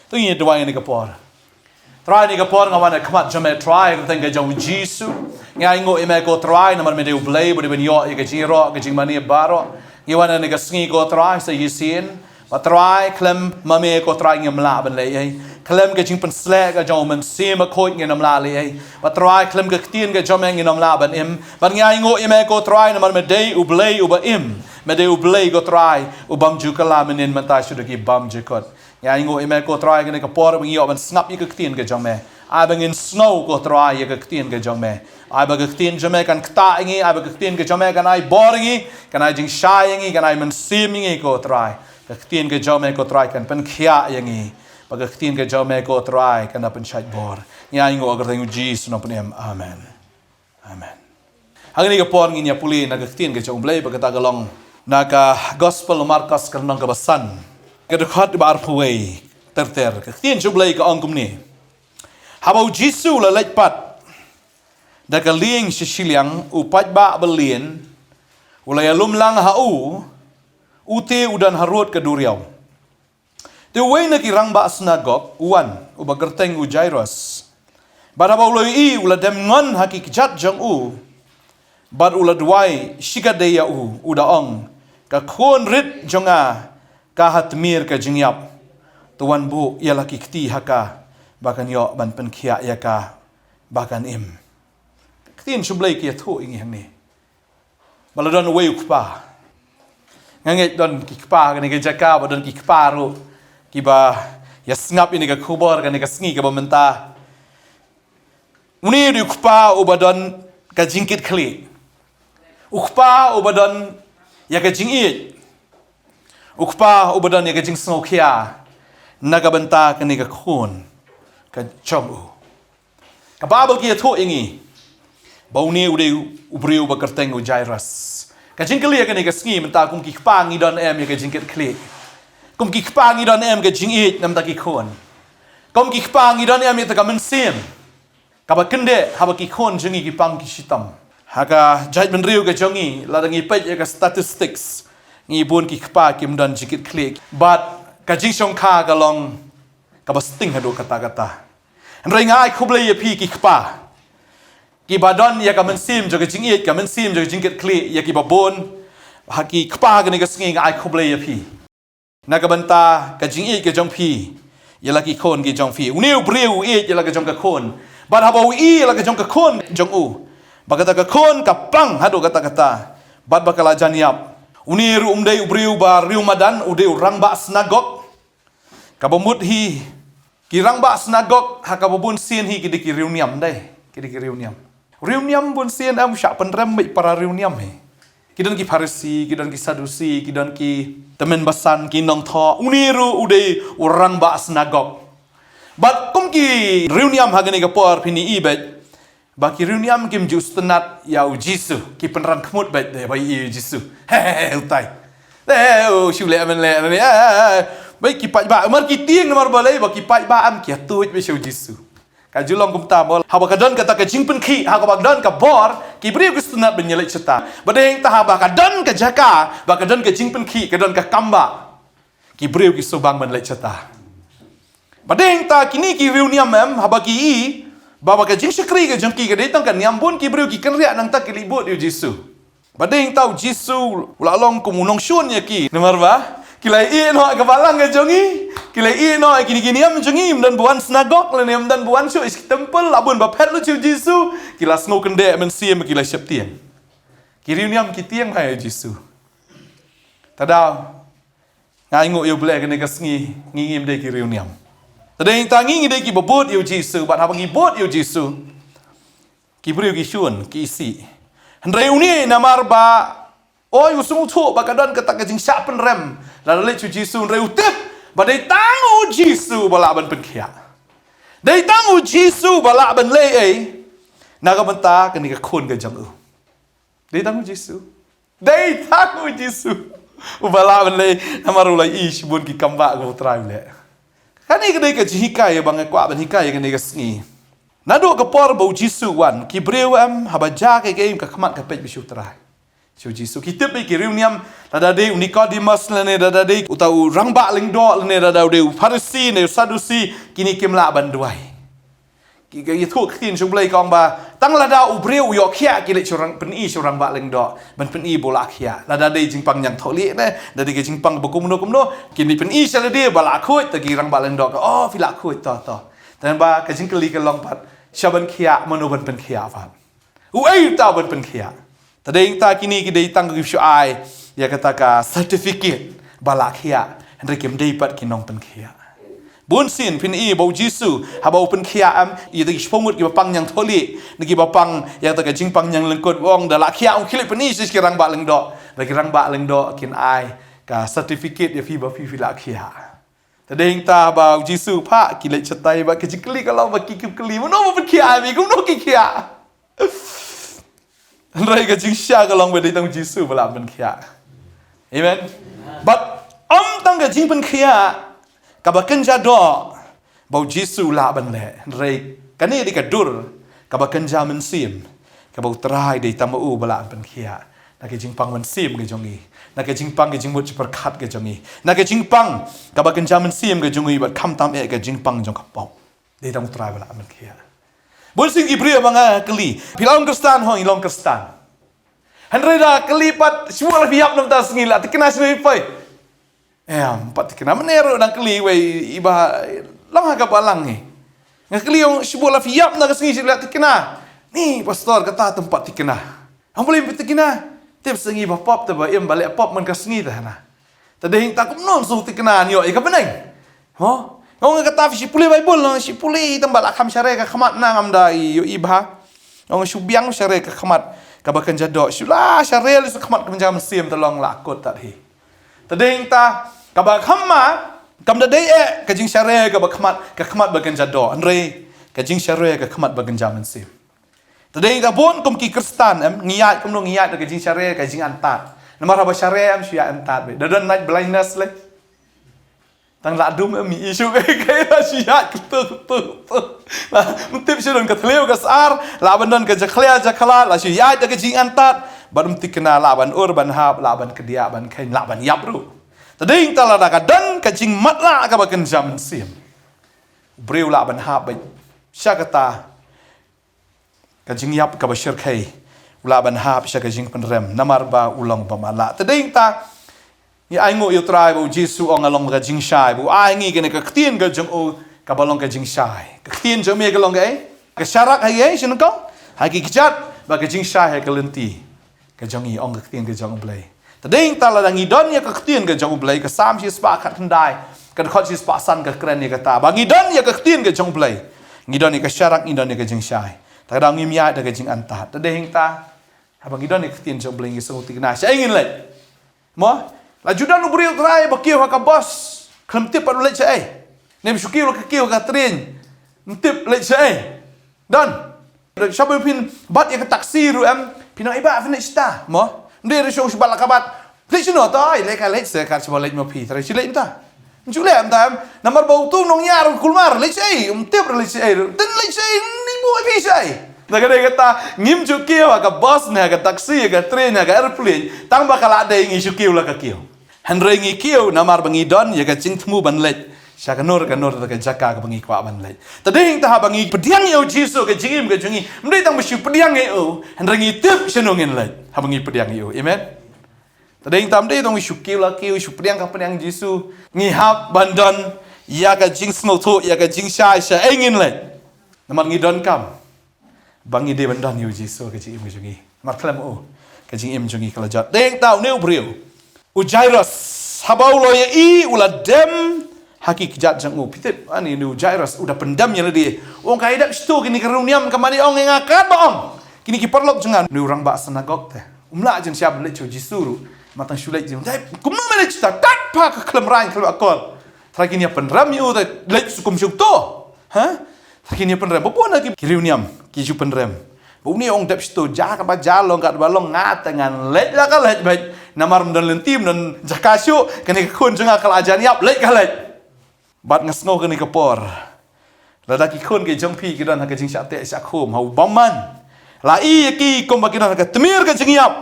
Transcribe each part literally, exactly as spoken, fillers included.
To ngin duwai ha kane ka por. Trai, ha kane ka por nga wan ha khmat jong me Trai, ha ka kyrteng ka jong u Jisu. Ngi ainguh ïa me ko Trai, namar me dei u Blei uba dei ban ïoh ïa ka jingïaroh, ka jingmane baroh. Ngi wan ha kane ka sngi ko Trai, sa shisien. Bad Trai, khlem ma me ko Trai ngim lah ban leh ei. Khlem ka jingpynsleh ka jong u Mynsiem Bakhuid ngin ym lah leh ei. Bad Trai, khlem ka ktien ka jong me ngin ym lah ban im. Bad ngi ainguh ïa me ko Trai, namar me dei u Blei uba im. Me dei u Blei ko Trai, u bym ju kylla mynhynnin mynta shuh da ki bymjukut. Ngi ainguh ïa me ko Trai, ha kane ka por ba ngi ïoh ban sngap ïa ka ktien ka jong me. Ai ba ngin sngew ko Trai ïa ka ktien ka jong me. Ai ba ka ktien jong me kan ktah ïa ngi, ai ba ka ktien ka jong me kan ai bor ïa ngi, kan ai jingshai ïa ngi, kan ai mynsiem ïa ngi ko Trai. Ka ktien ka jong me ko Trai kan pynkhiah ïa ngi. Ba ka ktien ka jong me ko Trai kan da pynshait bor. Ngi ainguh ha ka kyrteng u Jisu Nongpynim. Amen. Amen. Ha kane ka por ngin ïa pule na ka ktien ka jong u Blei, ba kata ka long na ka Gospel u Markos ka lynnong kaba san, ka dkhot ba arphew wei ter ter. Ka ktien jong u Blei ka ong kumne: Haba u Jisu u la leit pat da ka lieng sha shiliang, u paidbah ba lieh u la ïalum lang ha u, u te u don harud ka duriaw. Te uwei na ki rangbah synagog u wan, uba kyrteng u Jairus. Bad haba u la ïohi, u la dem ngon ha ki kjat jong u, bad u la duwai shikatdei ïa u, u da ong: Ka khun rit jong nga ka ha tmier ka jingïap. To wan buh ïa la ki kti ha ka, ba kan ïoh ban pynkhiah ïa ka, ba kan im. Ka ktien jong u Blei ka ïathuh ïa ngi hangne ba la don uwei u kpa. Nga ngeit don ki kpa ha kane ka jaka, ba don ki kpa ruh kiba ïa sngap ïa kane ka khubor ha kane ka sngi kaba mynta. Une u dei u kpa uba don ka jingkitkhlieh. U kpa uba don ïa ka jingïeit. U kpa uba don ïa ka jingsngewkhia na ka bynta kane ka khun ka jong u. Ka Baibl ka ïathuh ïa ngi ba une u dei u briew ba kyrteng u Jairus. Ka jingkylli ha kane ka sngi mynta, kum ki kpa ngi don em ïa ka jingkitkhlieh? Kum ki kpa ngi don em ka jingïeit na ka bynta ki khun? Kum ki kpa ngi don em ïa kata ka mynsiem kaba kyndit haba ki khun jong ngi ki pang ki shitom? Ha ka jaitbynriew ka jong ngi, lada ngi peit ïa ka statistics, ngi bun ki kpa kim don jingkitkhlieh. Bad ka jingshongkha ka long kaba sting haduh katta katta. Hynrei nga ai khublei ïa phi ki kpa kiba don ïa ka mynsiem jong ka jingïeit, ka mynsiem jong ka jingkitkhlieh, ïa kiba bun ha ki kpa ha kane ka sngi, nga ai khublei ïa phi na ka bynta ka jingïeit ka jong phi ïa la ki khun ki jong phi. Une u briew u ïeit ïa la ka jong ka khun. Bad haba u ïeit ïa la ka jong ka khun jong u, ba kata ka khun ka pang haduh katta katta, bad ba ka la jan ïap. Une ruh um dei u briew ba riewmadan, u dei u rangbah synagog. Kaba mut hi, ki rangbah synagog ha kaba bun sien hi ki dei ki riewniam, dei, ki dei ki riewniam. Riewniam bun sien em shah pynrem bad para riewniam hi. Ki don ki Pharisi, ki don ki Sadusi, ki don ki tymmen basan, ki nongthoh. Une ruh u dei u rangbah synagog. Bad kum ki riewniam ha kane ka por, phin ïohi beit ba ki riewniam kim ju sngewtynnad ïa u Jisu, ki pynrang khmut beit de ba ïohi ïa u Jisu. He, he, he, utai. He, he, oh, shu leh mynleh ne, he, he, he. Beit ki paidbah, mar ki tieng namar balei, ba ki paidbah em ki ïathuh beit sha u Jisu. Ka ju long kumta mo, haba ka don kata ka jingpynkhih, haba ka don ka bor, ki briew ki sngewtynnad ban ïaleit shata. Bad hangta haba ka don ka jaka, ba ka don ka jingpynkhih, ka don ka kambah, ki briew ki sngewbang ban leit shata. Bad hangta kine ki riewniam em, haba ki ïohi ba, ba ka jingshakri ka jong ki ka dei tang ka niam, bun ki briew ki kynriah, nangta ki leit bud ïa u Jisu. Bad hangta u Jisu u la long kum u nongshun ïa ki. Namar ba ki la ïeh noh ïa ka balang ka jong ngi, ki la ïeh noh ïa kine ki niam jong ngi, ym don ba wan synagog lane ym don ba wan shuh ïa ki templ, la bun ba phet lut sha u Jisu, ki la sngew kyndit mynsiem, ki la sheptieng. Ki riewniam ki tieng bha ïa u Jisu. Te da nga ainguh ïa u Blei kane ka sngi ngi ngim dei ki riewniam. Te da hangta ngi ngi dei kiba bud ïa u Jisu, bad haba ngi bud ïa u Jisu, ki briew ki shun, ki isih. Hynrei une namar ba, oi, u sngewthuh ba ka don kata ka jingshah pynrem lada leit sha u Jisu, hynrei u tip ba dei tang u Jisu ba lah ban pynkhiah. Dei tang u Jisu ba lah ban leh ei na ka bynta kane ka khun ka jong u. Dei tang u Jisu. Dei tang u Jisu uba lah ban leh, namar u la ïohi shibun ki kambah kaba u Trai u leh. Kane ka dei ka jinghikai ba nga kwah ban hikai ïa kane ka sngi. Naduh ka por ba u Jisu u wan, ki briew em, haba jia kaei kaei ka khmat ka peit beit sha u Trai. Sha u Jisu. Ki tip beit, ki riewniam, lada dei u Nicodemus lane lada dei uta u rangbah lyngdoh lane lada dei u Pharisi ne u Sadusi, kine kim lah ban duwai. Ki, ki ïathuh ktien sha u Blei, ka ong ba tang lada u briew u ïoh khiah ki leit sha u rang, pyni sha u rangbah lyngdoh ban pyni ba u la khiah. Lada dei jingpang ñiangthohlieh ne, lada dei ka jingpang ba kumno kumno, kin pyni sha lade ba la khuid. Te ki rangbah lyngdoh ka, oh, phi la khuid, to to. Tangba ka jingkylli ka long pat, sha ban khiah, mano ban pynkhiah pat? Uei uta uban pynkhiah? Te dei kita kine ki dei tang ki shu ai ïa kata ka certificate ba la khiah, hynrei kim dei pat ki nongpynkhiah. Bunsien phin i ba u Jisu haba u pynkhiah, em, ïa kita ki shiphew ngut kiba pang ñiangthohlieh ne kiba pang ïa kata ka jingpang ñianglyngkut, u ong da la khiah, ong khie leit pyni sha ki rangbah lyngdoh, ba ki rangbah lyngdoh kin ai ka certificate ïa phi ba phi, phi la khiah. Te dei kita ba u Jisu pat ki leit shatai, ba ka jingkylli ka long ba ki, ki kylli, mano ba pynkhiah ïa me, kumno ki khiah? Hynrei ka jingshai ka long ba dei tang u Jisu ba lah ban pynkhiah. Amen. Bad ym tang ka jingpynkhiah kaba kynja doh ba u Jisu u lah ban leh, hynrei kane dei ka dur kaba kynja mynsiem, kaba u Trai dei tang ma u ba lah ban pynkhiah na ka jingpang mynsiem ka jong ngi, na ka jingpang ka jingmut jingpyrkhat ka jong ngi, na ka jingpang kaba kynja mynsiem ka jong ngi, bad khamtam eh ka jingpang jong ka pop. Dei tang u Trai ba lah ban pynkhiah. Bunsien ki briew ba nga kylli, phi long Khristan? Hooid, ngi long Khristan. Hynrei da kylli pat, shibun la phi ïap na ka bynta ka sngi, la thikna shano phi poi? Em, ym pat thikna. Mynne ruh dang kylli wei i bah, long ha ka balang hi. Nga kylli, ong, shibun la phi ïap na ka sngi, shibun la thikna? Ni pastor, kata te ym pat thikna. Ong, balei ym pat thikna? Tip sa ngi ba pop te ba im ba leh pop man ka sngi te hana. Te dei hangta kumno shu thikna, ïoh ïa ka bneng. Mo? Ong, kata phi shu pule Baibl, ong, shu pule, tang ba la kham share ka khmat, nangam da i ïohi bha. Ong, shu biang share ka khmat kaba kynja doh, shu la share lei sa khmat kaba kynja mynsiem, te long la kut tat hi. Te dei hangta kaba kham ma, kam da dei eh ka jingshare kaba khmat, ka khmat ba kynja doh, hynrei ka jingshare ka khmat ba kynja mynsiem. Te dei hangta bun kum ki Khristan, em, ngi ïaid kumno, ngi ïaid da ka jingshare ka jingantad. Namar haba share em shu ïaid antad beit. Da don night blindness lei. Tang la dum em, i shu kai kai la shu ïaid ktu ktu ktu. La ym tip shu don ka thliew ka sar, lah ban don ka jakhlia jakhlad, la shu ïaid da ka jingantad. Bad ym thikna lah ban ur ban hap, lah ban kdiah ban kheiñ, lah ban ïap ruh. Te dei hangta lada ka don ka jingmatlah kaba kynja mynsiem, u briew lah ban hap beit sha kata ka jingïap kaba shyrkhei, u lah ban hap sha ka jingpynrem namar ba u long ba matlah. Te dei hangta ngi ainguh ïa u Trai ba u Jisu u ong, nga long ka jingshai, ba u ai ngi kane ka ktien ka jong u kaba long ka jingshai. Ka ktien jong me ka long kaei? Ka sharak ha kiei? Sha nyngkong ha ki kjat, bad ka jingshai ha ka lynti ka jong ngi, ong ka ktien ka jong U Blei. Te dei hangta lada ngi don ïa ka ktien ka jong U Blei, ka Salm shispah khatkhyndai, ka dkhot shispah san ka kren ïa kata, ba ngi don ïa ka ktien ka jong U Blei, ngi don ïa ka sharak, ngi don ïa ka jingshai. Te ka daw ngim ïaid da ka jingantad. Te dei hangta haba ngi don ïa ka ktien jong U Blei, ngi sngewthikna shaei ngin leit. Mo? La ju don u briew u Trai ba kiew ha ka bos, khlem tip pat u leit shaei. Ne ba shu kiew la ka kiew ha ka train, ym tip leit shaei. Don. Shaba phin bat ïa ka taxi ruh em, phin ong, "Ei bah, phin leit shata?" Mo? Ym dei ruh shu ong shu bat la ka bat, "Leit shano?" "To, ei, leit ka leit se, kat shaba leit ma phi." Trai shu leit mynta. Ym ju leh mynta em. Namar ba utu u nongñiah ruh kulmar, leit shaei, ym tip ruh leit shaei ruh. Te leit shaei, ym buh ïa phi shaei. Te ka dei kata, ngim ju kiew ha ka bos ne ha ka taxi, ha ka train, ha ka aeroplane, tang ba ka la dei ngi shu kiew la ka kiew. Hynrei ngi kiew namar ba ngi don ïa ka jingthmu ban leit sha kano kano ka jaka kaba ngi kwah ban leit. Te dei hangta haba ngi pdiang ïa u Jisu ha ka jingim ka jong ngi, ym dei tang ba shu pdiang ïa u, hynrei ngi tip shano ngin leit haba ngi pdiang ïa u. Amen. Te dei hangta ym dei tang ba shu kiew la kiew, shu pdiang ka pdiang Jisu, ngi hap ban don ïa ka jingsngewthuh, ïa ka jingshai shaei ngin leit. Namar ngi donkam ba ngi dei ban don ïa u Jisu ha ka jingim ka jong ngi. Namar khlem u, ka jingim jong ngi ka la jot. Dei hangta une u briew u Jairus, haba u la ïohi u la dem ha ki kjat jong u. Phi tip, ani, une u Jairus u da pyndem ïa lade. U ong, ka ïadep shitu kine ki riewniam, ka mane ong ïa nga katba ong kine ki paralok jong nga. Une u rangbah synagog te um lah jan sha ban leit sha u Jisu ruh. Ma tang shu leit jong u. Dei kumno me leit shata? Tat pha ka khlem rang khlem akor. Trai kin ïa pynrem ïa u te leit sha kum sha uto. Ha? Trai kin ïa pynrem. Ba bun na ki, ki riewniam ki ju pynrem. Ba une ong dep shitu, jia katba jia, long katba long, nga te ngan leit la ka leit beit. Namar ym don lynti, ym don jaka shuh, kane ka khun jong nga ka la jan ïap, leit ka leit. Bad nga sngew kane ka por, lada ki khun ki jong phi ki don ha ka jingshah teh shah khum ha u bymman, la ïohi ïa ki kumba ki don ha ka tmier ka jingïap.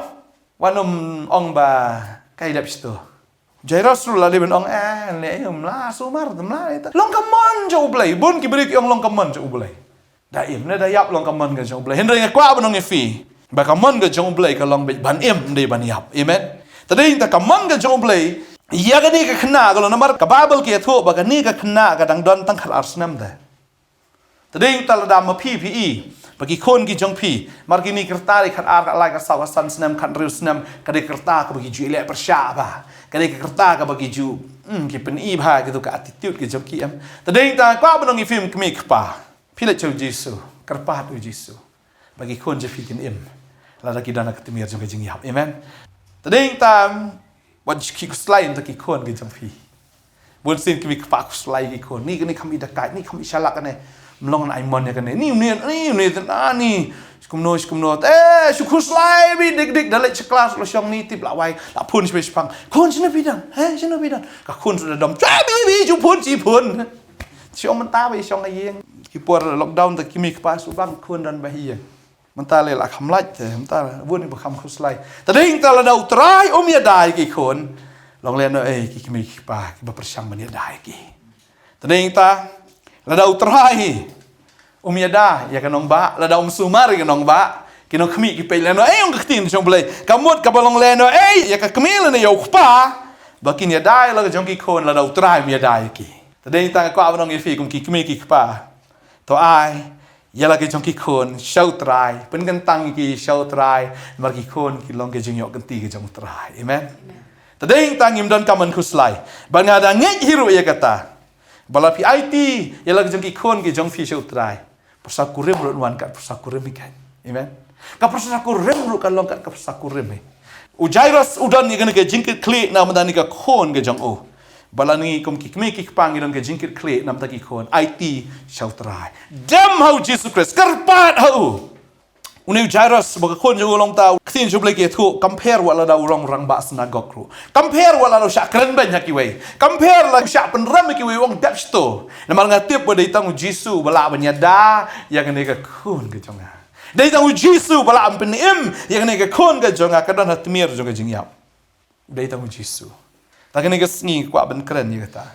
Wat nym ong ba kai dep shto. Jairus ruh la dei ban ong, eh, ne, eh, mla sumar, mla ita. Long ka mon jong U Blei, bun ki briew ki ong long ka mon jong U Blei. Da im ne da ïap long ka mon ka jong U Blei. Hynrei nga kwah ban ong ïa phi ba ka mon ka jong U Blei ka long beit ban im, ym dei ban ïap. Amen. Te dei ta ka mon ka jong U Blei, ïa kane ka khynnah ka long namar ka Baibl ka ïathuh ba kane ka khynnah ka dang don tang khatar snem te. Te dei ta lada ma phi phi i ba ki khun ki jong phi mar kine ki rta ri khatar, khatlai, khatsaw, khatsan snem, khathynriew snem, ka dei ka rta kaba ki ju ïaleh pyrshah bha, ka dei ka rta kaba ki ju, hmm, ki pyni bha kito ka attitude ki jong ki, em. Te dei ta kwah ban ong ïa phi kum kmie kpa, phi leit sha U Jisu, kyrpad U Jisu ba ki khun jong phi kin im lada ki don ha ka tmier jong ka jingïap. Amen. Te dei ta wat ju khuslai ïa ki khun ki jong phi. Bun sien ki kmie kpa khuslai ki khun. Ni kane kham i dakaid, ni kham i shalak kane. Ym long ai mon ïa kane. Ni une, ni une, ah, ni. Shu kumno, shu kumno. Eh, shu khuslai beit dik dik, da leit sha klas la shong ni tip la wai, la phone shipang shipang. Khun, shano phi don? Eh, shano phi don? Ka khun suda dom. Chwa bi bi ju phone, ju phone. Shong mynta ba i shong ha ïing. Ki por lockdown te ki kmie kpa shu bang khun don ba ha ïing. Mynta lei la kham lait te, mynta bun ba kham khuslai. Te dei ta lada U Trai um ïada ïa ki khun, long lehnoh ei ki kmie ki kpa kiba pyrshang ban ïada ïa ki. Te dei ta lada U Trai um ïada ïa ka nongbah, lada um sumar ïa ka nongbah, ki nongkmie ki peit lehnoh ei ong ka ktien jong U Blei. Ka mut kaba long lehnoh ei ïa ka kmie lane ïa u kpa ba kin ïada ïa la ka jong ki khun lada U Trai um ïada ïa ki. Te dei ta nga kwah ban ong ïa phi kum ki kmie ki kpa, to ai ïa la ki jong ki khun sha U Trai, pynkyntang ïa ki sha U Trai, namar ki khun ki long ki jingïoh kynti ki jong U Trai. Amen. Te dei ta ngim donkam ban khuslai. Ba nga da ngeit hi ruh ïa kata. Ba la phi aiti ïa la ki jong ki khun ki jong phi sha U Trai, pyrsa kurim ruh wan kat pyrsa kurim hi kat. Amen. Ka pyrsa kurim ruh kan long kat ka pyrsa kurim hi. U Jairus u don ïa kane ka jingkitkhlieh na bynta kane ka khun ka jong u. Ba la ngi kum ki kmie ki kpa ngi don ka jingkitkhlieh na bynta ki khun, aiti sha U Trai. Dem ha U Jisu Khrist, kyrpad ha u. Une u Jairus ba ka khun jong u long ta, ka ktien jong U Blei ka ïathuh, compare wat lada u long rangbah synagog ruh. Compare wat lada u shah kren beiñ ha kiwei. Compare la u shah pynrem ha kiwei, u ong dep shto. Namar nga tip ba dei tang U Jisu ba lah ban ïada ïa kane ka khun ka jong nga. Dei tang U Jisu ba lah ban pynim ïa kane ka khun ka jong nga, ka don ha tmier jong ka jingïap. Dei tang U Jisu. Ta kane ka sngi kwah ban kren ïa kata,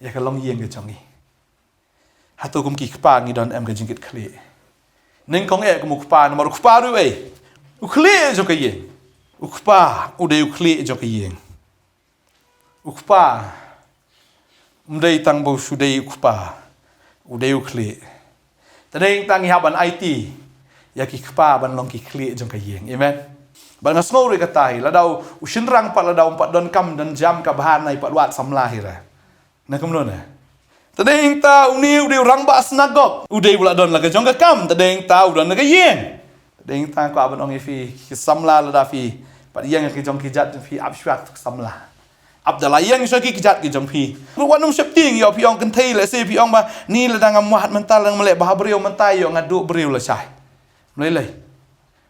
ïa ka longïing ka jong ngi. Hato kum ki kpa ngi don em ka jingkitkhlieh? Nyngkong eh kum u kpa, namar u kpa ruh ei, u khlieh jong ka ïing. U kpa u dei u khlieh jong ka ïing. U kpa um dei tang ba u shu dei u kpa, u dei u khlieh. Te dei tang ngi hap ban aiti ïa ki kpa ban long ki khlieh jong ka ïing. Amen. Bad nga sngew ruh kata hi, lada u shynrang pat, lada um pat donkam don jam ka bha, nai pat wad samla hi re. Na kumno ne? Te dei ta une u dei u rangbah synagog, u dei u la don la ka jong ka kam, te dei ta u don la ka ïing. Te dei ta kwah ban ong ïa phi ki samla, lada phi pat ïeng ki jong ki jait jong phi, ap shuwa ki samla. Ap da la ïeng shuwa ki jait ki jong phi. Wat nym sheptieng ïoh phi ong kynthei, lehse phi ong ba ni lada ngam wad mynta, lada ngam leh bha briew mynta, ïoh nga duh briew lashai. Ym lei lei.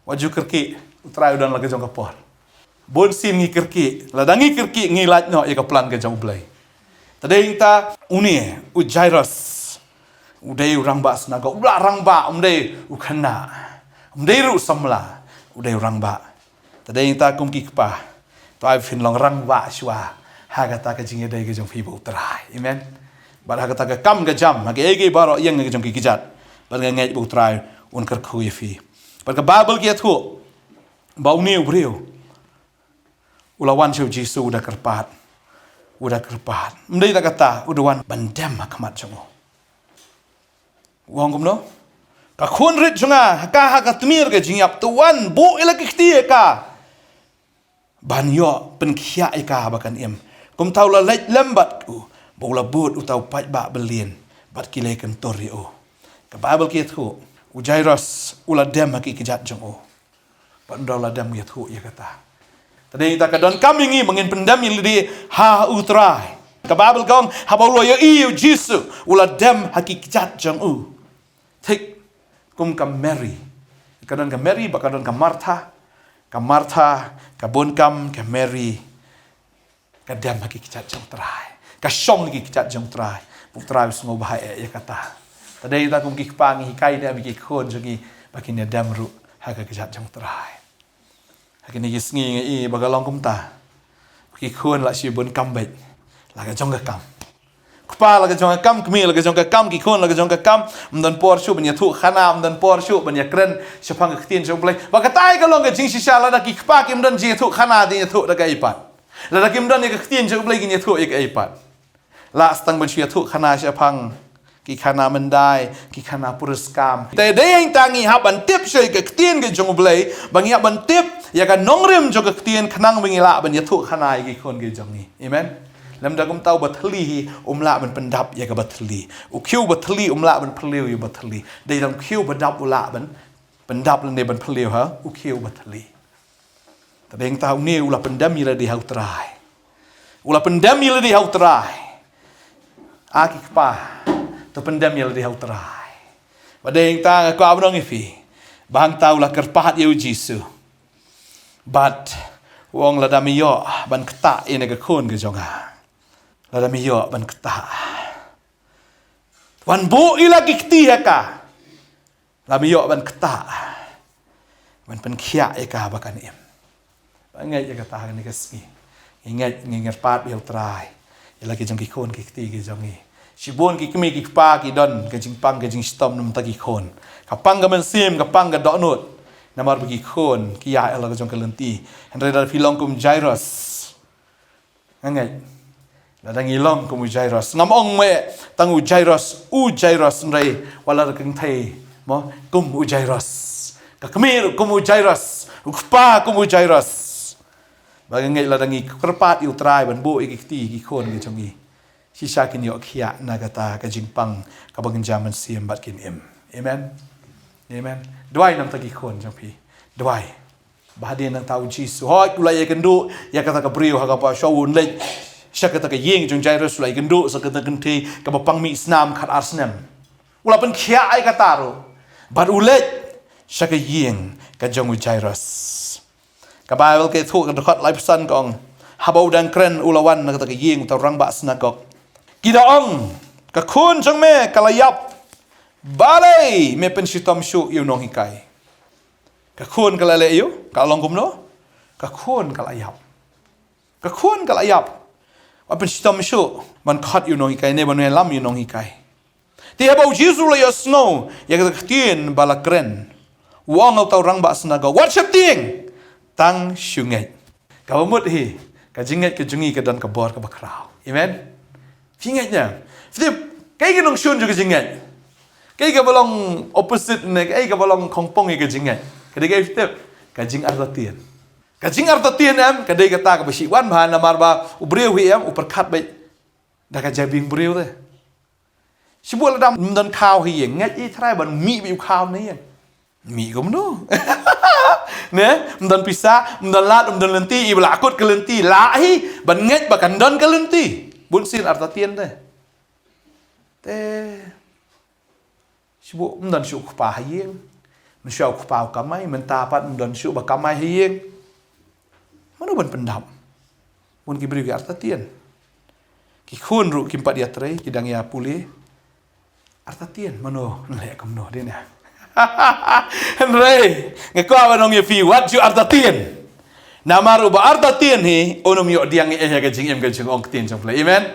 Wat ju kyrkieh, U Trai u don la ka jong ka por. Bun sien ngi kyrkieh, lada ngi kyrkieh ngi lait noh ïa ka plan ka jong U Blei. Te dei ta une u Jairus, u dei u rangbah synagog, u la rangbah, um dei u khynnah, um dei ruh u samla, u dei u rangbah. Te dei ta kum ki kpa, to ai phin long rangbah shuwa ha kata ka jingïadei ka jong phi bad U Trai. Amen. Bad ha kata ka kam ka jam, ha kaei kaei baroh ïeng ka jong ki kjat, bad nga ngeit ba U Trai un kyrkhu ïa phi. Bad ka Baibl ka ïathuh ba une u briew u la wan sha U Jisu, u da kyrpad, u da kyrpad. Ym dei tang kata, u da wan ban dem ha khmat jong u. U ong kumno? Ka khun rit jong nga, ka ha ka tmier ka jingïap, to wan buh ïa la ki kti ïa ka, ban ïoh pynkhiah ïa ka ba kan im. Kumta u la leit lem bad u, bad u la bud uta u paidbah byllieng bad ki leit kyntur ïa u. Ka Baibl ka ïathuh, u Jairus u la dem ha ki kjat jong u. Bad ynda u la dem u ïathuh ïa kata. Te dei ta ka donkam ïa ngi ba ngin pyndem ïa lade ha U Trai. Ka Baibl ka ong haba u la ïohi ïa U Jisu, u la dem ha ki kjat jong u. Thik kum ka Mary. Ka don ka Mary bad ka don ka Martha. Ka Martha ka bun kam, ka Mary ka dem ha ki kjat jong U Trai. Ka shong ha ki kjat jong U Trai. Bad U Trai u sngewbha eh ïa kata. Te dei ta kum ki kpa ngi hikai ne em ïa ki khun jong ngi ba kin ïa dem ruh ha ki kjat jong U Trai. Ha kine ki sngi nga i ba ka long kumta. Ki khun la shibun kam beit. La ka jong ka kam. Kpa la ka jong ka kam, kmie la ka jong ka kam, ki khun la ka jong ka kam. Ym don por shuh ban ïathuh khana, ym don por shuh ban ïakren shaphang ka ktien jong U Blei. Ba katai ka long ka jingshisha, lada ki kpa kim don jingïathuh khana, kin ïathuh da kaei pat? Lada kim don ïa ka ktien jong U Blei, kin ïathuh ïa kaei pat? La stang ban shu ïathuh khana shaphang ki khana myndai, ki khana puriskam. Te dei hangta ngi hap ban tip shuh ïa ka ktien ka jong U Blei, ba ngi hap ban tip ïa ka nongrim jong ka ktien khnang ba ngi lah ban ïathuh khana ïa ki khun ki jong ngi. Amen. Lymda kumta u bathylli hi um lah ban pyndap ïa ka bathylli. U khiew bathylli um lah ban phylliew ïa u bathylli. Dei tang u khiew badap u lah ban pyndap lane ban phylliew ha u khiew bathylli. Te dei hangta une u la pyndem ïa lade ha U Trai. U la pyndem ïa lade ha U Trai. A ki kpa, to pyndem ïa lade ha U Trai. Ba dei hangta nga kwah ban ong ïa phi ba hangta u la kyrpad ïa U Jisu. Bad u ong, lada me ïoh ban ktah ïa kane ka khun ka jong nga. Lada me ïoh ban ktah. Wan buh ïa la ki kti ha ka. Lada me ïoh ban ktah, ban pynkhiah ïa ka ba kan im. Ba ngeit ïa kata ha kane ka sngi. Ngi ngeit, ngi kyrpad ïa U Trai ïa la ki jong ki khun ki kti ki jong ngi. Shibun ki kmie ki kpa ki don ka jingpang ka jingshitom namar ki khun. Ka pang ka mynsiem, ka pang ka dohnud. Namar ba ki khun ki ïaid ha la ka jong ka lynti. Hynrei lada phi long kum u Jairus, nga ngeit, lada ngi long kum u Jairus, ngam ong me tang u Jairus, u Jairus, hynrei wat la ka kynthei, mo, kum u Jairus. Ka kmie ruh kum u Jairus, u kpa kum u Jairus. Ba nga ngeit lada ngi kyrpad ïa U Trai ban buh ïa ki kti ki khun ki jong ngi, shisha kin ïoh khiah na kata ka jingpang kaba kynja mynsiem bad kin im. Amen. Amen. Duwai namar ki khun jong phi. Duwai. Ba hadien nangta U Jisu, hooid, u la ïakynduh ïa kata ka briew ha kaba shuwa un leit sha kata ka ïing jong u Jairus, u la ïakynduh sha kata ka kynthei kaba pang mih snam khatar snem. U la pynkhiah ïa kata ruh. Bad u leit sha ka ïing ka jong u Jairus. Ka Baibl ka ïathuh ka dkhot laiphew san ka ong, haba u dang kren u la wan na kata ka ïing uta u rangbah synagog. Ki da ong, ka khun jong me ka la ïap. Balei me pynshitom shuh ïa u nonghikai? Ka khun ka la leh ïa u, ka long kumno? Ka khun ka la ïap. Ka khun ka la ïap. Wat pynshitom shuh ban khot ïa u nonghikai ne ban ïalam ïa u nonghikai. Te haba U Jisu u la ïohsngew ïa kata ka ktien ba la kren, u ong ha uta u rangbah synagog, wat sheptieng, tang shu ngeit. Kaba mut hi, ka jingngeit ka jong ngi ka don ka bor kaba khraw. Amen. Phi ngeit ne em? Phi tip, kaei ka nongshun jong ka jingngeit? Kaei kaba long opposite ne kaei kaba long khongpong ïa ka jingngeit? Ka dei kaei phi tip? Ka jingartatien. Ka jingartatien em, ka dei kata kaba shu wan bha namar ba u briew hi em, u pyrkhat beit da ka jabieng briew te. Shu buh lada ym don khaw ha ïing, ngeit ïa Trai ban mih beit u khaw na ïing. Mih kumno? Ne, ym don pisa, ym don lad, ym don lynti, i ba la kut ka lynti, lah hi ban ngeit ba kan don ka lynti. Bun sien artatien te. Te shu buh ym don shuh u kpa ha ïing. Mynshuwa u kpa u kamai, mynta pat ym don shuh ba kamai ha ïing. Mano ban pyndap? Bun ki briew ki artatien. Ki khun ruh kim pat ïatrei, ki dang ïa pule. Artatien, mano, leh kumno dei ne. Hynrei nga kwah ban ong ïa phi, wat ju artatien. Namar uba artatien hi un ym ïoh diang ïa ka jingim ka jingong ktien jong U Blei. Amen.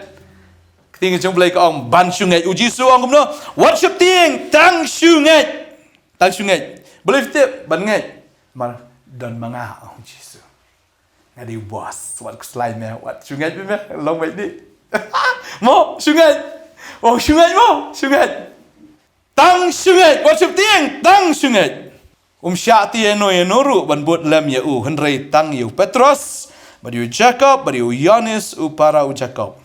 Ktien jong U Blei ka ong ban shu ngeit. U Jisu ong kumno? Wat sheptieng, tang shu ngeit. Tang shu ngeit. Balei phi tip ban ngeit? Namar don ma nga, ong U Jisu. Nga dei u boss, wat khuslai me, wat shu ngeit me, long beit dih. Mo, shu ngeit. Oh, shu ngeit mo, shu ngeit. Tang shu ngeit, wat sheptieng, tang shu ngeit. Um shah ïa uno uno ruh ban bud lem ïa u, hynrei tang ïa u Petros, bad ïa u Jakob, bad ïa u Ïoannis u para u Jakob.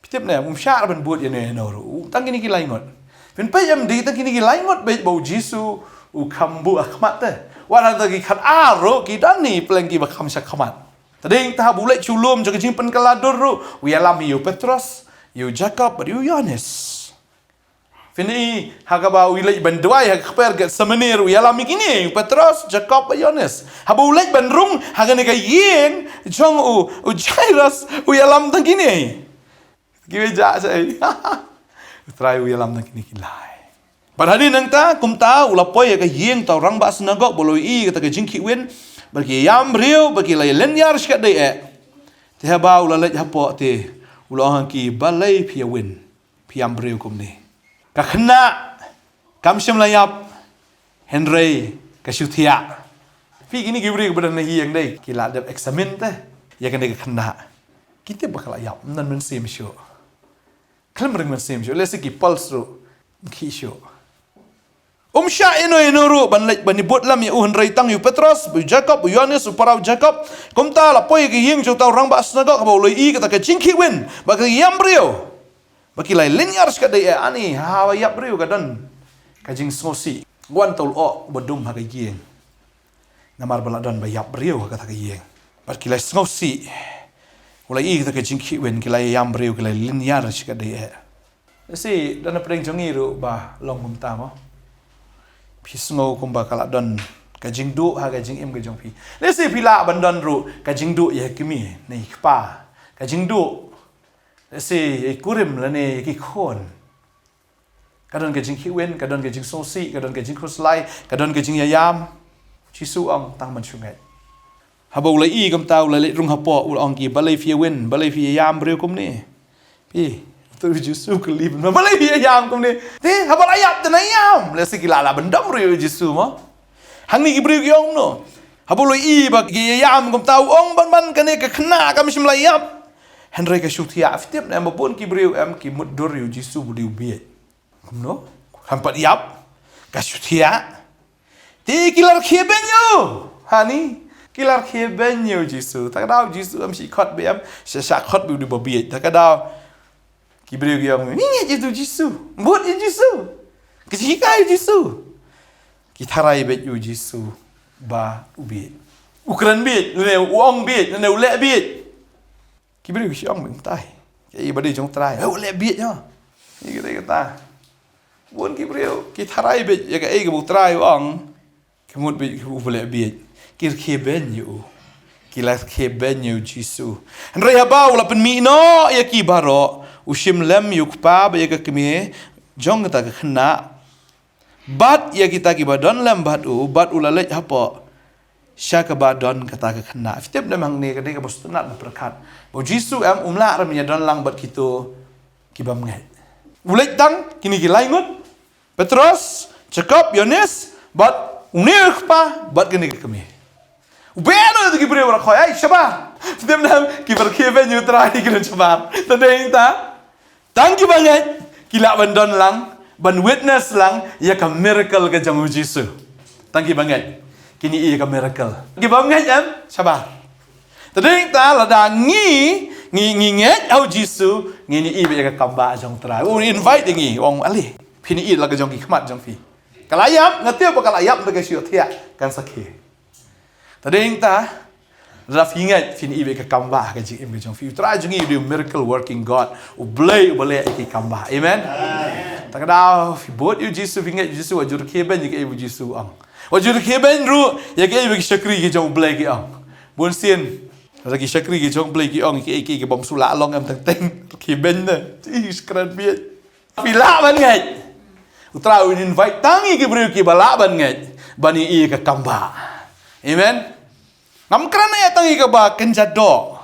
Phi tip ne, um shah ban bud ïa uno uno ruh. Tang kine ki lai ngut. Phin peit em, dei tang kine ki lai ngut beit ba U Jisu u kham buh ha khmat te. Wat hangta ki khatar ruh ki don hi pleng kiba kham sha khmat. Te dei hangta haba u leit sha u lum jong ka jingpynkylla dur ruh, u ïalam ïa u Petros, ïa u Jakob, bad ïa u Ïoannis. Phin i ha kaba u leit ban duwai ha ka kper Gethsemane ruh u ïalam ïa kine, u Petros, Jakob bad Ïoannis. Haba u leit ban rung ha kane ka ïing jong u, u Jairus, u ïalam tang kine. Kiwei jah sha ei. U Trai u ïalam tang kine ki lai. Bad hadien nangta kumta u la poi ha ka ïing uta u rangbah synagog ba u la ïohi ïa kata ka jingkhih win. Bad ki ïam briew, bad ki la ïalynñiar shikatdei eh. Te haba u la leit hapoh te, u la ong ha ki, balei phi ïawin, phi ïam briew kumne. Ka khynnah, kam shym la ïap, hynrei ka shu thiah. Phi, kine ki briew kiba don ha ïing dei, ki la dep examine te ïa kane ka khynnah. Ki tip ba ka la ïap, ym don mynsiem shuh. Khlem ring mynsiem shuh, lehse ki pulse ruh ym khih shuh. Um shah ïano ïano ruh ban leit ban ïabud lam ïa u, hynrei tang ïa u Petros, u Jakob, u Ïoannis, u para u Jakob. Kumta la poi ïa ka ïing jong uta u rangbah synagog, haba u la ïohi kata ka jingkhih win bad ka ïam briew, ba ki la ïalynñiar shikatdei eh. Ani, haba ïap briew ka don ka jingsngewsih. Wan, uta u lyoh uba dum ha ka ïing, namar ba la don ba ïap briew ha kata ka ïing. Bad ki la sngewsih. U la ïohi kata ka jingkhih win, ki la ïam briew, ki la ïalynñiar shikatdei eh. Lehse don hapdeng jong ngi ruh ba long kumta mo. Phi sngew kumba ka la don ka jingduh ha ka jingim ka jong phi. Lehse phi lah ban don ruh ka jingduh ïa i kmie ne i kpa, ka jingduh, lehse ïa i kurim lane ïa ki khun. Ka don ka jingkhih win, ka don ka jingsngewsih, ka don ka jingkhuslai, ka don ka jingïaïam. Jisu u ong, tang ban shu ngeit. Haba u la ïohi kumta, u la leit rung hapoh, u la ong ha ki, balei phi ïawin, balei phi ïaïam briew kumne. Phi, uta u Jisu u kylli bha, balei phi ïaïam kumne. Te haba la ïap te na ïam. Lehse ki la lah ban dom ruh ïa u Jisu mo. Hangne ki briew ki ong kumno. Haba u la ïohi ba ki ïaïam kumta, u ong ban ban, kane ka khynnah kam shym la ïap, hynrei ka shu thiah. Phi tip ne em ba bun ki briew em ki mutdur ïa u Jisu ba u dei u bieit. Kumno? Kam pat ïap, ka shu thiah. Te ki la rkhie beiñ ïa u. Hani, ki la rkhie beiñ ïa u Jisu. Kata ka daw u Jisu em shah khot beiñ, em shah, shah khot beiñ u dei uba bieit. Kata ka daw ki briew ki ong, ngi ngeit ïa u Jisu, bud ïa u Jisu, ka jinghikai u Jisu. Ki tharai beit ïa u Jisu ba u bieit. U kren bieit, lane u ong bieit, lane u leh bieit. Ki briew ki shu ong, mynta kaei ba dei jong u Trai, u leh bieit, ha. Ïa kata, kata. Bun ki briew ki tharai beit ïa kaei kaba u Trai u ong. Ki mut beit u leh bieit. Ki rkhie beiñ ïa u. Ki la rkhie beiñ ïa u Jisu. Hynrei haba u la pynmih noh ïa ki baroh, u shim lem ïa u kpa bad ïa ka kmie jong kata ka khynnah, bad ïa kita kiba don lem bad u, bad u la leit hapoh sha kaba don kata ka khynnah. Phi tip ne em, hangne ka dei kaba sngewtynnat ban pyrkhat ba u Jisu em um lah ruh ban ïadon lang bad kito ki bym ngeit. U leit tang kine ki lai ngut, Petros, Jakob, Ïoannis, bad une u kpa bad kane ka kmie. U beh noh ïa ki briew ba la khoi, ai, shabar. Phi tip ne em, kiba rkhie beiñ ïa u Trai ki don shabar. Te dei ta, tang kiba ngeit ki lah ban don lang, ban witness lang ïa ka miracle ka jong u Jisu. Tang kiba ngeit kin ïohi ïa ka miracle. Ki bym ngeit em, shabar. Te dei ta, lada ngi, ngi, ngi ngeit ha u Jisu, ngin ïohi beit ïa ka kam bah jong u Trai. U invite ïa ngi, u ong, ale, phin ïohi la ka jong ki khmat jong phi. Ka la ïap, nga tip ba ka la ïap, te ka shu thiah, kan sakhi. Te dei ta, lada phi ngeit, phin ïohi beit ïa ka kam bah ha ka jingim ka jong phi. U Trai jong ngi u dei u miracle working God. U Blei uba leh ïa ki kam bah. Amen. Te ka daw phi bud ïa u Jisu, phi ngeit ïa u Jisu, wat ju rkhie beiñ ïa kaei ba u Jisu u ong. Wat ju rkhie beiñ ruh ïa kaei ba ki shakri ki jong u Blei ki ong. Bun sien, lada ki shakri ki jong u Blei ki ong ïa kaei kaei ki bym shu lah long, em teng teng rkhie beiñ ne. Ih, kren bieit. Phi lah ban ngeit. U Trai un invite tang ïa ki briew kiba lah ban ngeit ban ïohi ïa ka kam bah. Amen. Ngam kren ïa tang ïa kaba kynja doh.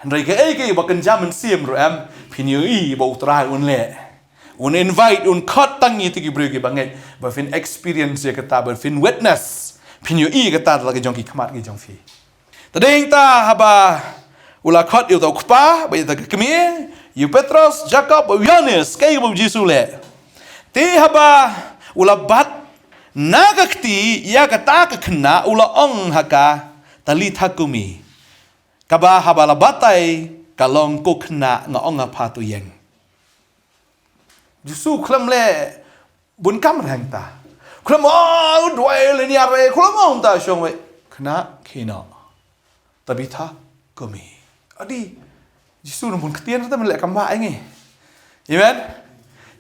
Hynrei kaei kaei ba kynja mynsiem ruh em, phin ïohi ba u Trai un leh. Un invite, un khot tang ïa kita ki briew kiba ngeit ba phin experience ïa kata, ba phin witness. Phin ïohi ïa kata da la ka jong ki khmat ki jong phi. Te dei ta, haba u la khot ïa uta u kpa bad ïa uta ka kmie, ïa u Petros, Jakob bad u Ïoannis, kaei kaba u Jisu u leh? Te haba u la bat na ka kti ïa kata ka khynnah, u la ong ha ka, Talitha kumi, kaba haba la batai ka long, ko khynnah, nga ong ha pha, to ïeng. Jisu u khlem leh bun kam rheng ta. U khlem, oh, u duwai lynñiar, u khlem ong ta shong wei. Khynnah, khie noh. Tabitha, kumi. Adi, Jisu u nang bun ktien ruh te, men leh kam bah ïa ngi. Amen.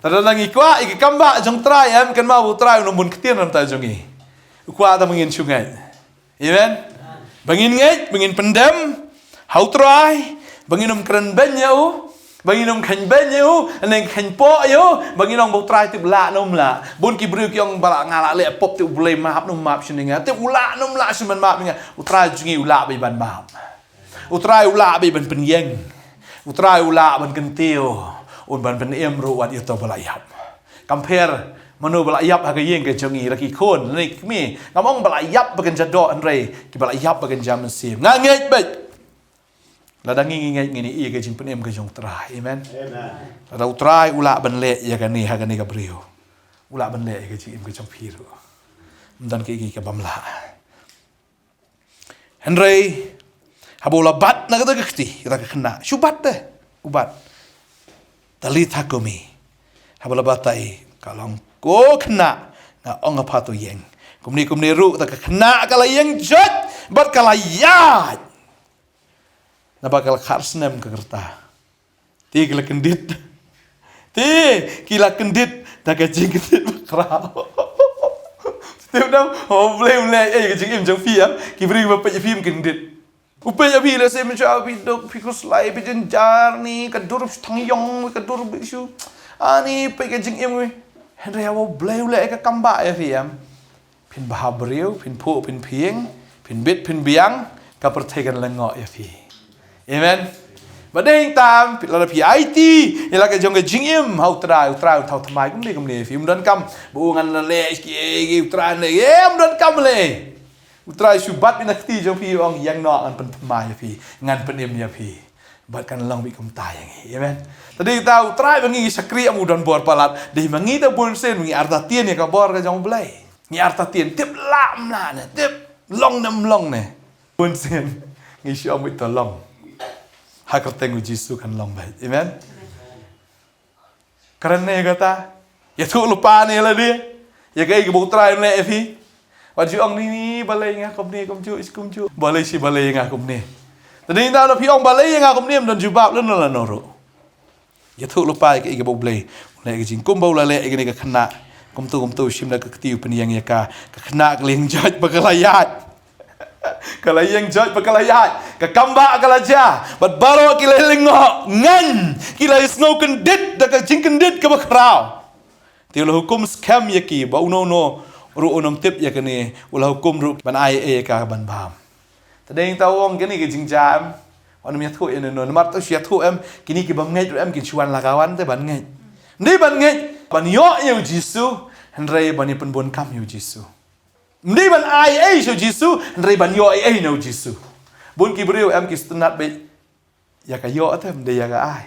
Te lada ngi kwah ïa ki kam bah jong u Trai, em, kynmaw ba u Trai u nang bun ktien ruh mynta jong ngi. U kwah te ba ngin shu ngeit. Amen. Ba ngin ngeit, ba ngin pyndem ha u Trai, ba ngin ym kren beiñ ïa u, Ba ngin ym khein beiñ ïa u, ne khein poh ïa u, ba ngin ong ba U Trai tip lah ne um lah. Bun ki briew ki ong ba lah nga lah leh pop te U Blei map ne um map sha nga. Te u lah ne um lah sha man map nga. U Trai jong ngi u lah beit ban map. U Trai u lah beit ban pynïeng. U Trai u lah ban kyntiew. Un ban pynim ruh wat ïa uto ba la ïap. Kam pher mano ba la ïap ha ka ïing ka jong ngi, la ki khun ne ki kmie. Ngam ong ba la ïap ba kan ja doh, hynrei kiba la ïap ba kan ja mynsiem. Nga ngeit beit. Lada ngi ngi ngeit, ngin ïoh ïa ka jingpynim ka jong U Trai. Amen. Amen. Lada U Trai u lah ban leh ïa kane ha kane ka briew, u lah ban leh ïa ka jingim ka jong phi ruh. Ym don kiei kiei kaba ym lah. Hynrei haba u la bat na kata ka kti, kata ka khynnah, shu bat te, u bat. Talitha kumi. Haba la batai, ka long, ko khynnah, nga ong ha pha to ïeng. Kumne kumne ruh kata ka khynnah ka la ïeng joit bad ka la ïaid. Naba ka la khar snem ka rta. Te ki la kyndit. Te ki la kyndit da ka jingkyndit bakhraw. Te u dang, oh, U Blei u leh ei ka jingim jong phi, em? Ki briew ba peit ïa phi ym kyndit. U peit ïa phi, lehse mynshwa phi duk, phi khuslai, phi jynjar, ne ka dur shu thang ïong, ka dur bit shu, ani, peit ka jingim. Hynrei haba U Blei u leh ei ka kam bah ïa phi, em? Phin bha briew, phin phuh, phin phieng, phin bit, phin biang, ka pyrthei kan lyngngoh ïa phi. Amen. Ba dei tam, phi, lada phi aiti ïa la ka jong ka jingim ha U Trai, U Trai un thaw thymmai kumne kumne ïa phi. Ym donkam ba u ngan la leh kiei kiei, U Trai un leh, ym donkam leh. U Trai shu bat beit na kti jong phi, u ong, ïeng noh, ngan pynthymmai ïa phi, ngan pynim ïa phi. Bad kan long beit kumta ïa ngi. Amen. Te dei ta U Trai ba ngi ngi shakri, em, u don bor palat. Dei ma ngi te bun sien ngi artatien ïa ka bor ka jong U Blei. Ngi artatien, tip lah ym lah ne, tip long ne ym long ne. Bun sien ngi shu ong beit to long. Ha kyrteng U Jisu kan long beit. Amen. Kren ne kata. Ïathuh lypa ne lade ïa kaei kaba U Trai un leh ïa phi. Wat ju ong ni ni, balei nga kumne, kumjuh kumjuh. Balei shi balei nga kumne. Te dei na phi ong balei nga kumne, ym don jubab lano lano ruh. Ïathuh lypa ïa kaei kaba U Blei un leh ïa ka jingim, kumba u la leh ïa kane ka khynnah. Kumto kumto, shim da ka kti, u pynïeng ïa ka. Ka khynnah ka la ïeng joit bad ka la ïaid. Ka la ïeng joit bad ka la ïaid. Ka kam bah ka la jia. Bad baroh ki la lyngngoh ngaiñ. Ki la ïasngew kyndit da ka jingkyndit kaba khraw. Te u la hukum skhem ïa ki ba uno uno ruh un ym tip ïa kane. U la hukum ruh ban ai ei ïa ka ban bam. Te dei ta u ong kane ka jingjia, em? Wat nym ïathuh ïa no no. Namar to shu ïathuh, em, kine ki bym ngeit ruh, em, kin shu wan la ka wan te ban ngeit. Ym dei ban ngeit ban ïoh ïa U Jisu, hynrei ban ïa pynbun kam ïa U Jisu. Ym dei ban ai ei sha U Jisu, hynrei ban ïoh ei ei na U Jisu. Bun ki briew, em, ki sngewtynnat beit ïa ka ïoh te, ym dei ïa ka ai.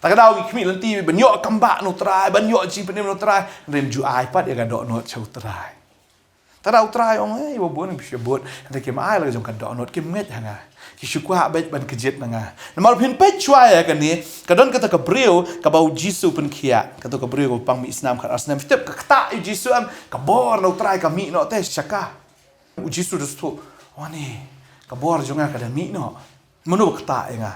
Ta ka daw ki khmih lynti ban ïoh kam bah na U Trai, ban ïoh jingpynim na U Trai, hynrei ym ju ai pat ïa ka dohnud sha U Trai. Ta ka daw U Trai ong, ei, ba bun ki shu bud, hynrei kim ai la ka jong ka dohnud, kim ngeit ha nga. Ki shu kwah beit ban kjit na nga. Namar phin peit shuwa ïa kane, ka don kata ka briew kaba U Jisu u pynkhiah, kata ka briew kaba pang mih snam khatar snem. Phi tip, ka ktah ïa U Jisu, em, ka bor na U Trai ka mih noh te sha ka. U Jisu u da sngewthuh, "Wane, ka bor jong nga ka da mih noh. Mano ba ktah ïa nga?"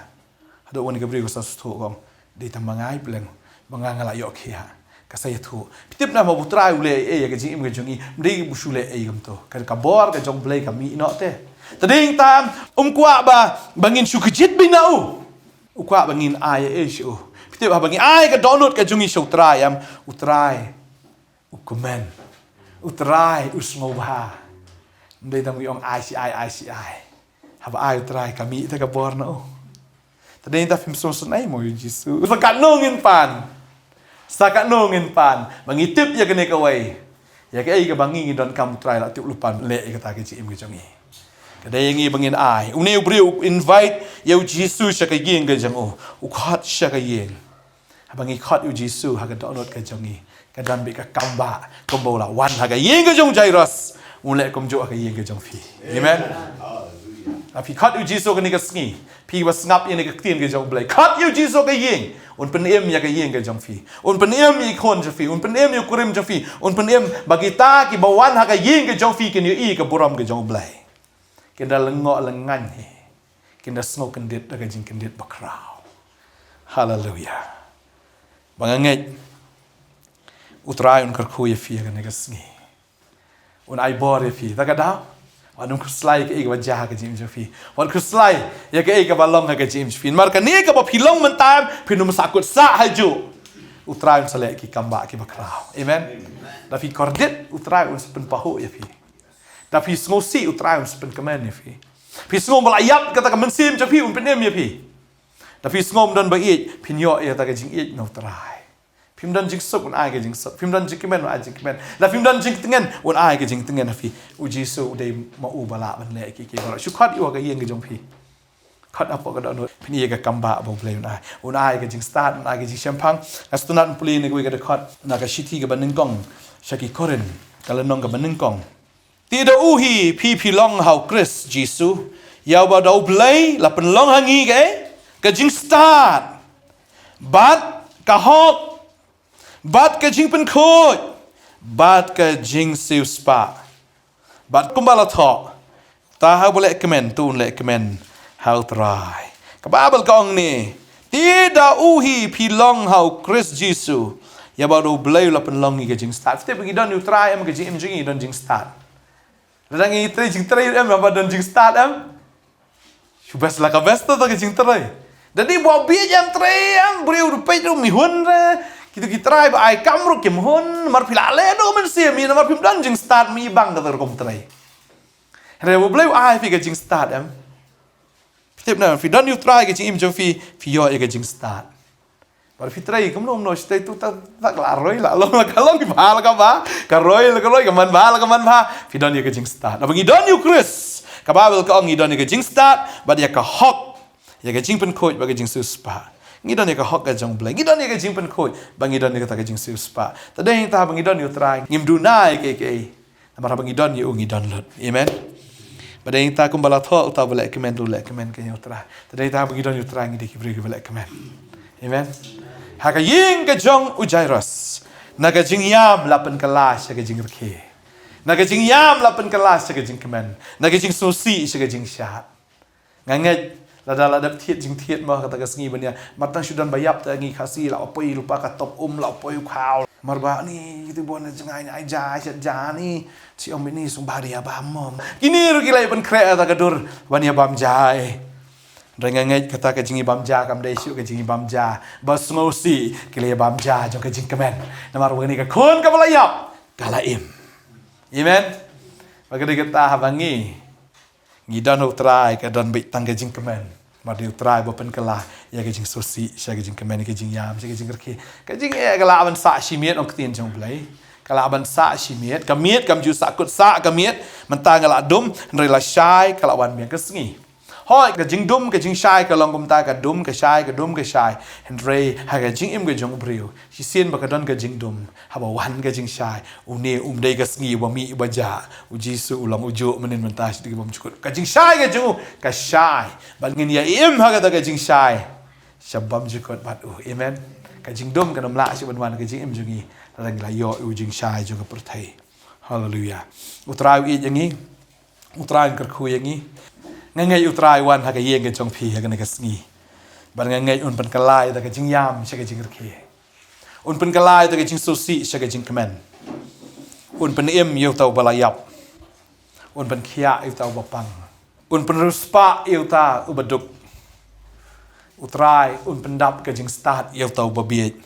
Haduh wane ka briew ka sa sngewthuh, ka ong, "Dei tang ma nga, i Blei, ba nga nga la ïoh khiah." Ka sa ïathuh. Phi tip, namar ba U Trai u leh ei ei ïa ka jingim ka jong i, ym dei ba u shu leh ei kumto. Ka, ka bor ka jong U Blei ka mih noh te. Te dei tang um kwah ba, ba ngin shu kjit beit na u. U kwah ba ngin ai ei ei sha u. Phi tip, haba ngi ai ka dohnud ka jong ngi sha U Trai, em, U Trai u kmen. U Trai u sngewbha. Ym dei tang ngi ong ai shi ai, ai shi ai. Haba ai U Trai ka mih te ka bor na u. Te dei ta, phim sngewsynei ei mo ïa U Jisu. Sa katno ngin pan. Sa katno ngin pan. Ba ngi tip ïa kane kawei. Ïa kaei kaba ngi ngi donkam, U Trai la tip lypa leh ïa kata ka jingim ka jong ngi. Ka dei ïa ngi ba ngin ai. Une u briew u invite ïa U Jisu sha ka ïing ka jong u. U khot sha ka ïing. Haba ngi khot ïa U Jisu ha ka dohnud ka jong ngi, ka don beit ka kam bah, kumba u la wan ha ka ïing ka jong u Jairus, un leh kumjuh ha ka ïing ka jong phi. Amen. Haba phi khot ïa U Jisu kane ka sngi, phi ba sngap ïa kane ka ktien ka jong U Blei, khot ïa U Jisu ha ka ïing, un pynim ïa ka ïing ka jong phi, un pynim ïa i khun jong phi, un pynim ïa u kurim jong phi, un pynim, ba kita kiba wan ha ka ïing ka jong phi kin ïohi ïa ka burom ka jong U Blei. Kin da lyngngoh lyngngan hi. Kin da sngew kyndit da ka jingkyndit bakhraw. Haleluya. Ba nga ngeit, U Trai un kyrkhu ïa phi ha kane ka sngi. Un ai bor ïa phi. Ta ka daw, Wat nym khuslai ïa kaei kaba jia ha ka jingim jong phi. Wat khuslai ïa kaei kaba long ha ka jingim jong phi. Namar kane kaba phi long mynta, phin ym sahkut sah hajuh. U Trai un sa leh ki kam bah kiba khraw. Amen. Da phi kordit, U Trai un sa pynpahuh ïa phi. Da phi sngewsih, U Trai un sa pynkmen ïa phi. Phi sngew ba la ïap kata ka mynsiem jong phi, un pynim ïa phi. Da phi sngew ym don ba ïeit, phin ïoh ïa kata ka jingïeit na U Trai. Phim don jingsuk, un ai ka jingsuk. Phim don jingkmen, un ai jingkmen. Da phim don jingtngen, un ai ka jingtngen ha phi. U Jisu u dei ma u ba lah ban leh kiei kiei baroh. Shu khot ïa u ha ka ïing ka jong phi. Khot hapoh ka dohnud. Phin ïoh ïa ka kam bah ba U Blei un ai. Un ai ka jingstad, un ai ka jingshemphang. Nga sngewtynnat pule na kawei ka dkhot na ka shithi kaba nyngkong sha ki Korinth, ka lynnong kaba nyngkong. Te da u hi phi phi long ha U Khrist Jisu, ïa uba da U Blei la pynlong ha ngi ka, ka jingstad, bad ka hok, bad ka jingpynkhuid, bad ka jingsiewspah. Bad kumba la thoh, uta uba leh kmen, to un leh kmen ha U Trai. Ka Baibl ka ong ne, te da u hi phi long ha U Khrist Jisu, ïa uba da U Blei la pynlong ngi ka jingstad. Phi tip ba ngi don ïa U Trai em, ka jingim jong ngi don jingstad. Lada ngi trei jingtrei em, haba don jingstad em. Shu best la ka best to ka jingtrei. Da dei ba bieit em trei em, briew ruh peit ruh ym hun re. Kito ki trai ba ai kam ruh kim hun, namar phi la leh noh mynsiem, namar phim don jingstad, ym bang kata rukom trei. Hynrei U Blei u ai phi ka jingstad em. Phi tip na, phi don ïa U Trai ka jingim jong phi, phi ïoh ïa ka jingstad. Bad phi trei kumno kumno shatei tu ta, ta ka la roi la long la ka long, bha la ka bha, ka roi la ka roi, ka manbha la ka manbha. Phi don ïa ka jingstad. Haba ngi don ïa U Khrist, ka Baibl ka ong ngi don ïa ka jingstad bad ïa ka hok, ïa ka jingpynkhuid bad ka jingsiewspah. Ngi don ïa ka hok ka jong U Blei, ngi don ïa ka jingpynkhuid bad ngi don ïa kata ka jingsiewspah. Te dei ta haba ngi don ïa U Trai, ngim duna ïa kiei kiei. Namar haba ngi don ïa u ngi don lut. Amen. Ba dei ta kumba la thoh, uta uba leh kmen to leh kmen ka ïa U Trai. Te dei ta haba ngi don ïa U Trai ngi dei ki briew kiba leh kmen. Amen. Ha ka ïing ka jong u Jairus, na ka jingïam la pynkylla sha ka jingrkhie. Na ka jingïam la pynkylla sha ka jingkmen. Na ka jingsngewsih sha ka jingshad. Nga ngeit lada la dep thied jingthied mo ha kata ka sngi ban ïa. Mar tang shu don ba ïap te ngi Khasi la poi lypa ka top um, la poi u khaw. Mar ba ni kito bun jngai ni ai ja shet ja ni. Shi ong ni sung ba ria ba mom. Kine ruh ki la ïa pynkhreh ha kata ka dur ban ïa bam ja. Hynrei nga ngeit kata ka jingïabam ja kam dei shuh ka jingïabam ja ba sngewsih, ki la ïabam ja jong ka jingkmen. Namar ba kane ka khun kaba la ïap ka la im. Amen. Ba ka dei kata haba ngi Ngi don ha U Trai ka don beit tang ka jingkmen. Namar dei U Trai ba pynkylla ïa ka jingsngewsih sha ka jingkmen, ka jingïam sha ka jingrkhie. Ka jingeh ka lah ban sah shi miet, ong ka ktien jong U Blei. Ka lah ban sah shi miet, ka miet kam ju sahkut sah ka miet. Mynta nga lah dum, hynrei lashai ka lah wan biang ka sngi. Hooid, ka jingdum ka jingshai ka long kumta, ka dum ka shai, ka dum ka shai. Hynrei ha ka jingim ka jong u briew, shisien ba ka don ka jingdum, haba wan ka jingshai, une um dei ka sngi uba mih uba jah. U Jisu u long u juh mynnin mynta sha ki bymjukut. Ka jingshai ka jong u ka shai. Bad ngin ïa im ha kata ka jingshai sha bymjukut bad u. Amen. Ka jingdum kan ym lah shuh ban wan ka jingim jong ngi lada ngi la ïoh ïa u jingshai jong ka pyrthei. Haleluia. U Trai u ïeit ïa ngi. U Trai un kyrkhu ïa ngi. Nga ngeit U Trai wan ha ka ïing ka jong phi ha kane ka sngi. Bad nga ngeit un pynkylla ïa ka jingïam sha ka jingrkhie. Un pynkylla ïa ka jingsngewsih sha ka jingkmen. Un pynim ïa uta uba la ïap. Un pynkhiah ïa uta uba pang. Un pynriewspah ïa uta uba duk. U Trai un pyndap ka jingstad ïa uta uba bieit.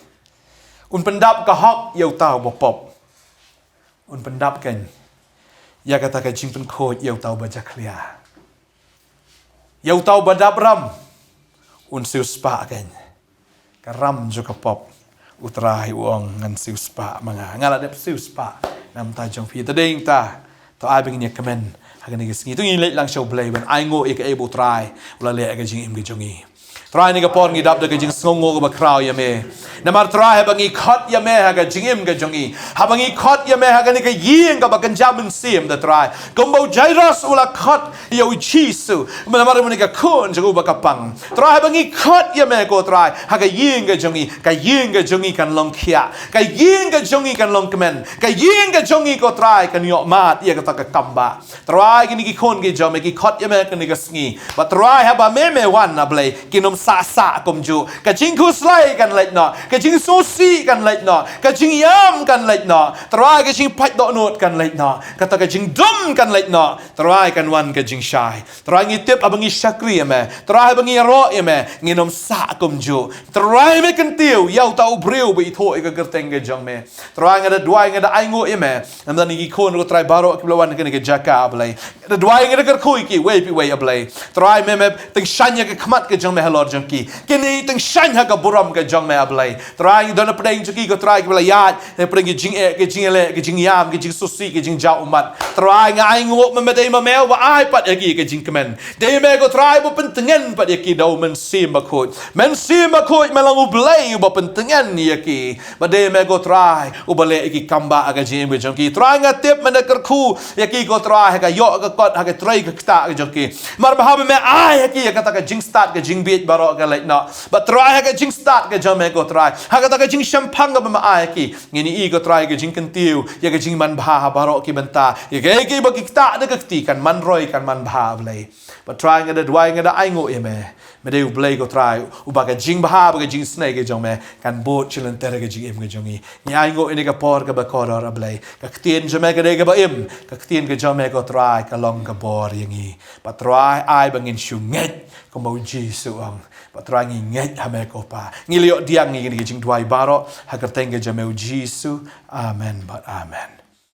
Un pyndap ka hok ïa uta uba pop. Un pyndap kein ïa kata ka jingpynkhuid ïa uta uba jakhlia. Ïa uta uba dap ram un siewspah kein. Ka ram jong ka pop, U Trai u ong, ngan siewspah ma nga. Nga la dep siewspah na ka bynta jong phi. Te dei ta, to ai ba ngin ïa kmen ha kane ka sngi. To ngin leit lang sha U Blei ban ainguh ïa kaei ba U Trai u la leh ha ka jingim ka jong ngi. Trai, ha kane ka por ngi dap da ka jingsngewnguh kaba khraw ïa me. Namar Trai, haba ngi khot ïa me ha ka jingim ka jong ngi, haba ngi khot ïa me ha kane ka ïing kaba kynja mynsiem, da Trai, kumba u Jairus u la khot ïa u Jisu, namar une ka khun jong u ba ka pang. Trai, haba ngi khot ïa me ko Trai, ha ka ïing ka jong ngi, ka ïing ka jong ngi kan long khiah, ka ïing ka jong ngi kan long kmen, ka ïing ka jong ngi ko Trai kan ïoh mad ïa kata ka kam bah. Trai, Ai kine ki khun ki jong me ki khot ïa me kane ka sngi. Bad Trai haba me me wan A Blei, kin ym sah sah kumjuh. Ka jingkhuslai kan leit noh, ka jingsngewsih kan leit noh, ka jingïam kan leit noh. Trai ka jingpait dohnud kan leit noh, kata ka jingdum kan leit noh. Trai kan wan ka jingshai. Trai ngi tip haba ngi shakri ïa me, Trai haba ngi ïaroh ïa me, ngin ym sah kumjuh. Trai me kyntiew ïa uta u briew ba ithuh ïa ka kyrteng ka jong me. Trai nga da duwai nga da ainguh ïa me. Namar kine ki khun ko Trai baroh kiba la wan kane ka jaka A Blei. Nga da duwai nga da kyrkhu ïa ki wei pa wei A Blei. Trai me me tyngshaiñ ïa ka khmat ka jong me halor jong ki. Kine tyngshaiñ ha ka burom ka jong me A Blei. Trai ngi don hapdeng jong ki ko Trai kiba la ïaid hapdeng ki jingeh, ki jingïaleh, ki jingïam, ki jingsngewsih, ki jingjaw ummat. Trai nga ainguh me me dei ma me uba ai pat ïa ki ka jingkmen. Dei me ko Trai ba pyntngen pat ïa ki da u Mynsiem Bakhuid. Mynsiem Bakhuid me long U Blei uba pyntngen ïa ki. Bad dei me ko Trai uba leh ïa ki kam ba ha ka jingim ka jong ki. Trai nga tip me da kyrkhu ïa ki ko Trai ha ka ïoh ka kot, ha ka trei ka ktah ka jong ki. Namar ba haba me ai ha ki ïa kata ka jingstad ka jingbieit baroh ka leit noh. Bad Trai ha ka jingstad ka jong me ko Trai, ha kata ka jingshemphang kaba me ai ha ki, ngin ïohi ko Trai ka jingkyntiew ïa ka jingmanbha ha baroh ki bynta. Ïa kaei kaei ba ki ktah da ka kti kan man roi kan manbha A Blei. Bad Trai nga da duwai nga da ainguh ïa me. Me dei U Blei ko Trai uba ka jingbha bad ka jingisynei ka jong me kan bud sha lynter ka jingim ka jong ngi. Ngi ainguh ïa kane ka por kaba kordor A Blei. Ka ktien jong me ka dei kaba im, ka ktien ka jong me ko Trai ka long ka bor ïa ngi. Bad Trai ai ba ngin shu ngeit kumba U Jisu u ong. Bad Trai ngi ngeit ha me ko Pa. Ngi la ïoh diang ïa kine ki jingduwai baroh ha ka kyrteng ka jong me U Jisu. Amen bad amen.